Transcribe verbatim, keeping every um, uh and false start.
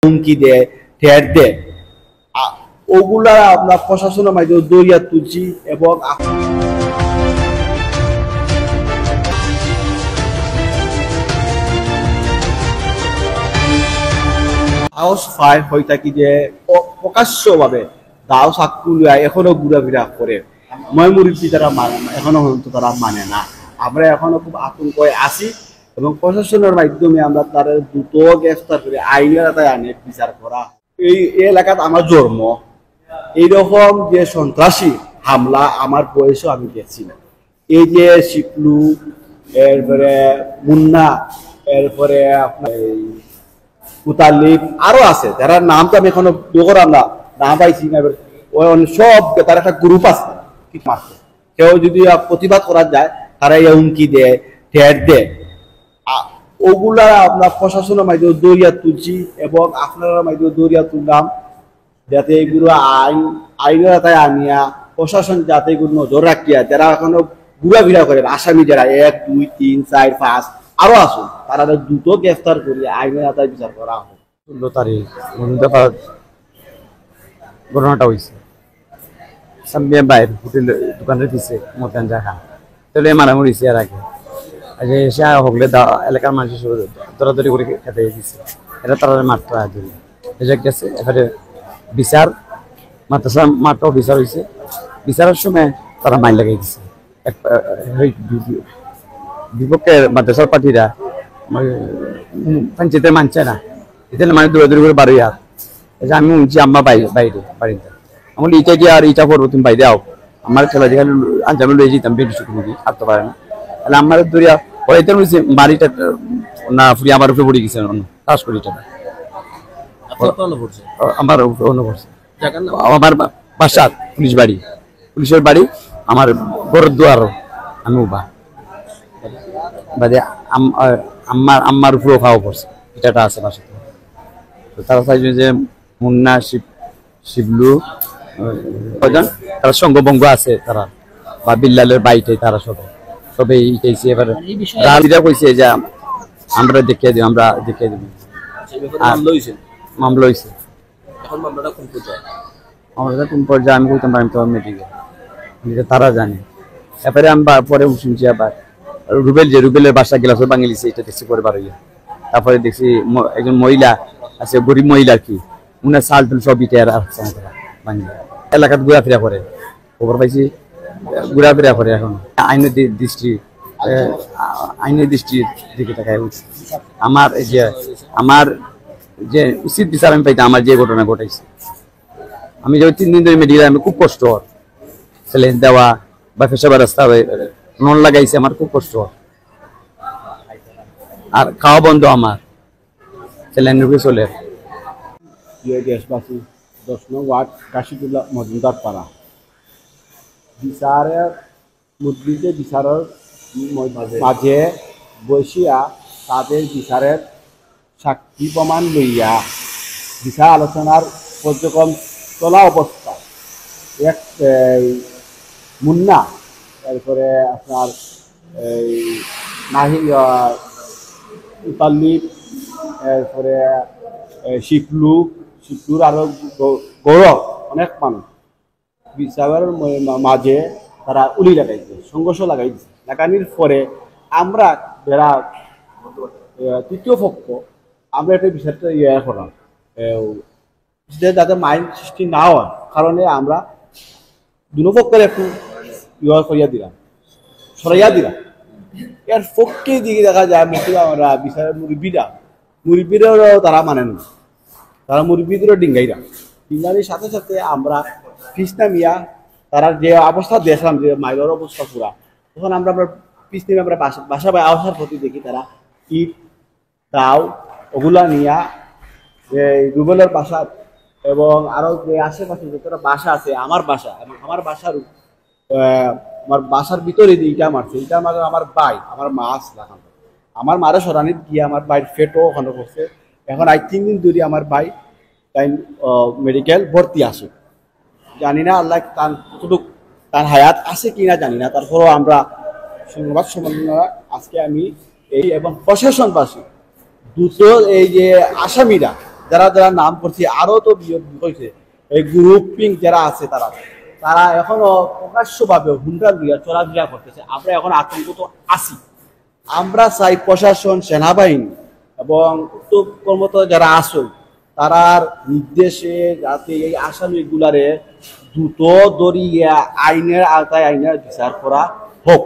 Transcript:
হুমকি দেয়, থ্রেট দেয়, আ-, ওগুলা আমরা প্রশাসনের মাধ্যমে ধরিয়া তুলছি এবং আ-, সাহস পায় হয়ে থাকি যে প্র-, প্রকাশ্যভাবে দাও চাক্কু লইয়া এখনো ঘোরাফেরা করে। ময় মুরব্বি তারা মানে না, এখনো পর্যন্ত তারা মানে না। আমরা এখনো খুব আতঙ্কে আছি এবং প্রশাসনের মাধ্যমে আমরা তারা দ্রুত গ্রেফতার করে আইনের আওতায় আনে বিচার করা। এই এলাকাত আমার জন্ম, এইরকম যে সন্ত্রাসী হামলা আমার বয়সও আমি দেখছি না। এই যে শিপলু, এরপরে মুন্না, এরপরে আপনার এই মুতালিব, আরো আছে, যারা নাম তো আমি এখনো ইয়ে করার না, নাম পাইছি না। এবার ওই অন-, সব তারা একটা গ্রুপ আছে, ঠিক মারছে। কেউ যদি আ, প্রতিবাদ করা যায়, তারা এই হুমকি দেয়, থ্রেট দেয়। আ, ওগুলা আমরা প্রশাসনের মাধ্যমে ধরিয়া তুলছি এবং আপনারা মাধ্যমে ধরিয়া তুললাম, যাতে এগুলো আইন, আইনের আওতায় আনিয়া প্রশাসন যাতে এগুলো নজর রাখিয়া যারা এখনো ঘোরাফেরা করে, আসামি যারা এক, দুই, তিন, চার, পাঁচ আরো আছইন, তারা দ্রুত গ্রেফতার করিয়া আইনের আওতায় বিচার করা হোক। ষোলো তারিখ মজুমদার পাড়ার ঘটনাটা হয়েছে। সামনে বাইর হোটেল দোকানের পিছে মদ গাঞ্জা খান। তাহলে মারামারি হয়েছে এর আগে। আগে এসে হকলে দা-, এলাকার মানুষ সব দৌড়াদৌড়ি করে খেতে গেছে। এরা তারা মারতো আগে। এসে গেছে, এবারে বিচার, মাদ্রাসা মাঠও বিচার হয়েছে। বিচারের সময় তারা মাইর লাগাই দিছে। এক, আহ, এই বি-, বি-, বিপক্ষের মাদ্রাসার পার্টিরা, মানে, উম, পঞ্চায়েতে মানছে না। এতে মানে দৌড়াদৌড়ি করে বারোই আর। এই যে আমি শুনছি আম্মা বাই-, বাইরে, বাড়িতে। আমি বলি, "ইটা কি আর ইটা করবো, তুমি বাইরে আও।" আমার খেলা যেখানে আঞ্জামে লয়ে যেতাম, বেটি শুকুনি দিয়ে, হাঁটতে পারে না। তাহলে আমার দৌড়িয়া, ওরা এতে বলছে, বাড়িটা না ফুরিয়ে আমার উপরে পড়ে গেছে, অন্য, ঠাস করে ইটা। আপনার তো অন্য পড়ছে? ও, আমার উপরে অন্য পড়ছে। জায়গার নাম? আমার বা-, বাসার পুলিশ বাড়ি। পুলিশের বাড়ি আমার ঘরের দুয়ারও আমি উবা। বাদে আম-, আ, আম্মার, আম্মার উপরেও ফাও পড়ছে। ইটাটা আছে বাসাতে। তো তারা চাইছে যে মুন্না, শিব-, শিবলু, আ, কয়জন? তারা সঙ্গভঙ্গ আছে তারা। বা বিল্লালের বাড়িতে তারা সবাই। সবাই ইটাইছে এবার। মানে এই বিষয়ে রাজিরা কইছে যে আম-, আমরা দেখিয়ে দিব, আমরা দেখিয়ে দিব। আচ্ছা, এই ব্যাপারে আর মামলা হয়েছে? মামলা হয়েছে। এখন মামলাটা কোন পর্যায়ে? মামলাটা কোন পর্যায়ে আমি কইতাম পারি না, আমি তো মেডিকেল। এটা তারা জানে। এরপরে আমি বা-, পরে শুনছি আবার রুবেল, যে রুবেলের বাসা গ্লাসও ভাঙি লিছে, এটা দেখছি পরে বার হইয়া। তারপরে দেখছি ম-, একজন মহিলা আছে, গরিব মহিলা আর কি, উনার চাল টুল সব ইটা আর আছে, ভাঙি। এলাকাত ঘোরাফেরা করে, খবর পাইছি, ঘোরাফেরা করে এখন। আইনের দি-, দৃষ্টি, এ, আ-, আইনের দৃষ্টির দিকে তাকায় উচিত। আমার এই যে, আমার যে উচিত বিচার আমি পাইতাম, আমার যে ঘটনা ঘটাইছে। আমি যে তিন দিন ধরে মেডিকেল, আমি খুব কষ্ট হয়। স্যালাইন দেওয়া বা পেশাবার রাস্তা হয়ে নল লাগাইছে, আমার খুব কষ্ট হয়। আর খাওয়া বন্ধ আমার, স্যালাইন রুপে চলে। প্রিয় দেশবাসী, দশ নং ওয়ার্ড কাশিদুল্লাহ মজুমদার পাড়া। বিচারের মুদ্রিত বিচারের ম-, মাঝে। মাঝে বসিয়া তাদের বিচারের সাক্ষী প্রমাণ লইয়া বিচার আলোচনার পর্যক্রম চলা অবস্থায় এক, এই, মুন্না, এরপরে আপনার এই নাহি-, আহ, মুতাল্লিব, এরপরে এই শিপলু, শিপলুর আরো গ-, গৌরব, অনেক মানুষ বিচারের ম-, মা-, মাঝে তারা উলি লাগাই দিছে, সংঘর্ষ লাগাই দিছে। লাগানির পরে আমরা যারা, আহ, তৃতীয় পক্ষ, আমরা একটা বিচারটা ইয়ে করলাম, আহ, যে যাতে মাইন্ড সৃষ্টি না হয় কারণে আমরা দুনো পক্ষের একটু ইয়ে করিয়া দিলাম, সরাইয়া দিলাম। এর পক্ষে দিকে দেখা যায় মুসলিম আমরা বিচারের মুরব্বীরা, মুরব্বীরাও তারা মানেন না, তারা মুরব্বীদেরও ডিঙ্গাইরা। ডিঙ্গানির সাথে সাথে আমরা পিস নামিয়া তারা যে অবস্থা দেখলাম যে মাইলর অবস্থা পুরা, তখন আমরা, আমরা পিস নামিয়ে আমরা বাসা, বাসা বায় আসার পথে দেখি তারা ইট দাও, ওগুলা নিয়া এই রুবেলের বাসা এবং আরো যে আশেপাশে যতটা বাসা আছে, আমার বাসা এবং আমার বাসার, আহ, আমার বাসার ভিতরে যে ইটা মারছে, ইটা আমার, আমার ভাই, আমার মা আছে লাখান। আমার মারে সরানিত গিয়া আমার ভাইর পেটও ওখানে করছে। এখন আজ তিন দিন ধরে আমার ভাই তাই, আহ, মেডিকেল ভর্তি আছে। জানি না আল্লাহ তান কতটুক, তার হায়াত আছে কিনা জানি না, তারপরেও আমরা সংবাদ সম্মেলনে আজকে আমি এই এবং প্রশাসনবাসী দ্রুত এই যে আসামিরা যারা যারা নাম করছি, আরো তো বিয়ে হয়েছে, এই গ্রুপিং যারা আছে তারা, তারা এখনো প্রকাশ্যভাবে হুন্ডা লইয়া চলাফেরা করতেছে। আমরা এখন আতঙ্কিত আছি। আমরা চাই প্রশাসন, সেনাবাহিনী এবং উচ্চ কর্মকর্তা যারা আছেন, তারার নির্দেশে যাতে এই আসামিগুলারে দ্রুত ধরিয়া আইনের আওতায় আইনের বিচার করা হোক।